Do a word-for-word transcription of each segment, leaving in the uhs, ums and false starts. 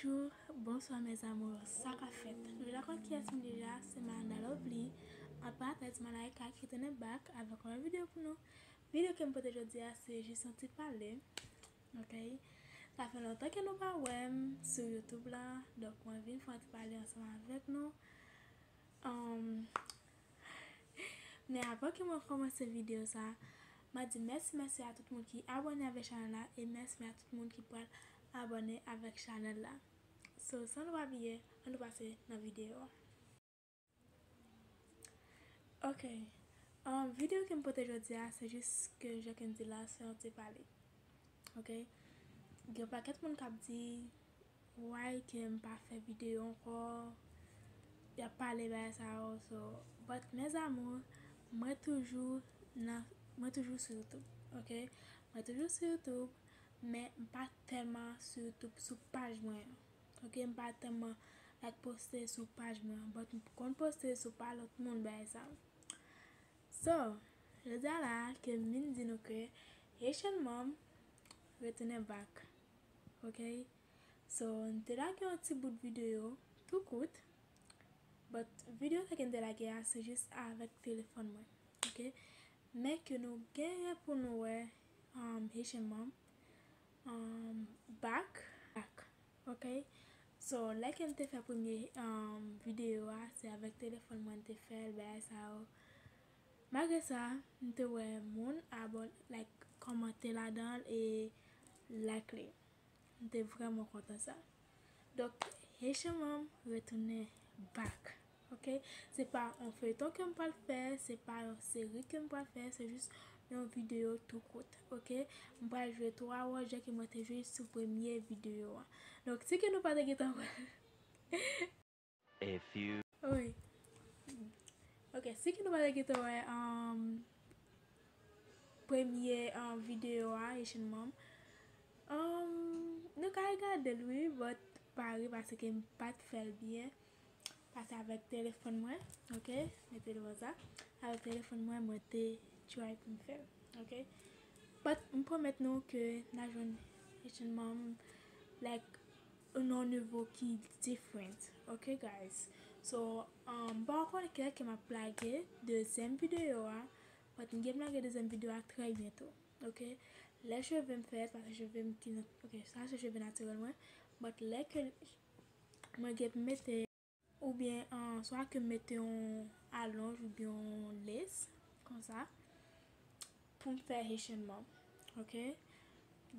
Bonjou, bonswa mes amours, sa k ap fèt? Nou deja konn kiyès m deja, se Malanda Lovely, ant parantèz Malaika ki tounen back avèk yon lòt videyo pou nou. Videyo ke m pote jodi a se jis yon ti pale, ok? Sa fè lontan ke nou pa wè m sou YouTube la, donk mwen vin fè yon ti pale ansanm avèk nou. Um, men avan ke mwen kòmanse videyo sa, mwen di mèsi, mèsi a tout moun ki abòne avèk chanèl la e mèsi a tout moun ki pral abòne avèk chanèl la. So, san nou pa bliye, ann nou pase nan videyo a. Ok. Um, videyo ke m pote jodi a, se jis ke jan ke m di la, se yon ti pale. Ok? Gen yon pakèt moun k ap di, why ke m pa fè videyo ankò, y ap pale bagay sa yo, so, but mes amours, mwen toujou nan, mwen toujou sou YouTube, ok? Mwen toujou sou YouTube, men m pa tèlman sou YouTube sou paj mwen an, ok? M pa tèlman like poste sou paj mwen an, but m konn poste sou pa lòt moun bagay sa yo. So, jodi a la, ke m vin di nou ke Haitian Mom retounen back. Ok? So, m te lage yon ti bout videyo, tou kout. But videyo sa ke m te lage a, se jis avèk telefòn mwen. Ok? Men ke nou genyen pou nou wè, um, Haitian Mom, um, back, back. Ok? So, lè ke m te fè premye, um, videyo a, se avèk telefòn mwen m te fè l, bagay sa yo. Malgre sa, m te wè moun abòn-, like, kòmante ladan l e like li. M te vrèman kontan sa. Donk, Haitian Mom retounen back. Ok? Se pa yon feyton ke m pral fè, se pa yon seri ke m pral fè, se jis yon videyo tou kout. Ok? M pral jwe twa wòl jan ke mwen te jwe sou premye videyo a. Donk, si ke nou pa te gentan wè. A few. Wi. Ok, si ke nou pa te gentan wè, um, premye, um, videyo a, Haitian Mom, um, nou ka regade l, wi, but pare paske m pa t fè l byen. Pase avèk telefòn mwen, ok? Mete l konsa. Avèk telefòn mwen, mwen te try pou m fè l, ok? But m pwomèt nou ke n a jwenn Haitian Mom, like, nan yon nivo ki different, ok, guys? So, um, m pa konnen kilè ke m ap lage dezyèm videyo a, but m gen pou m lage dezyèm videyo a trè byento, ok? Lè cheve m fèt, paske cheve m ki nan, ok, sa se cheve natirèl mwen, but lè ke mwen gen pou mete oubyen, an, swa ke m mete yon alonj oubyen yon lace, konsa, pou m fè Haitian Mom, ok?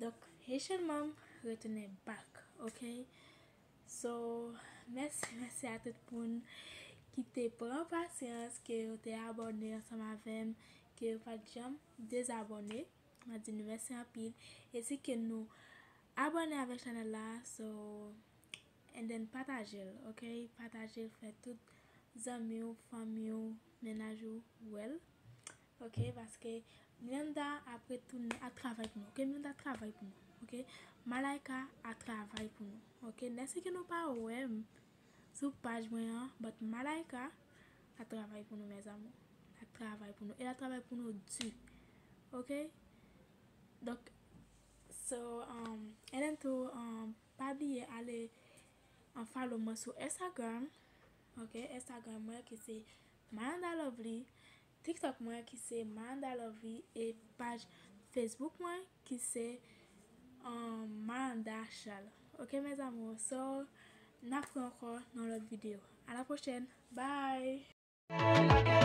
Donk, Haitian Mom retounen back, ok? So, mèsi, mèsi a tout moun ki te pran pasyans, ke yo te abòne ansanm avè m, ke yo pa t janm dezabòne. Mwen di nou mèsi anpil. E si ke nou abòne avèk chanèl la, so, and then pataje l, ok? Pataje l, fè tout zanmi w, fanmi w, mennaj ou wè l, ok? Paske Miranda ap retounen, ap travay pou nou, ok? Miranda ap travay pou nou, ok? Malaika ap travay pou nou, ok? Menm si ke nou pa wè m sou paj mwen an, but Malaika ap travay pou nou, mes amours. L ap travay pou nou. E l ap travay pou nou di, ok? Donk, so, um, and then tou, um, pa bliye ale, um, follow mwen sou Instagram, ok? Instagram mwen ki se Malanda Lovely, TikTok mwen ki se Malanda Lovely, e paj Facebook mwen ki se, um, Malanda Charles. Ok, mes amours, so, n ap wè ankò nan lòt videyo. A la pwochèn, bye!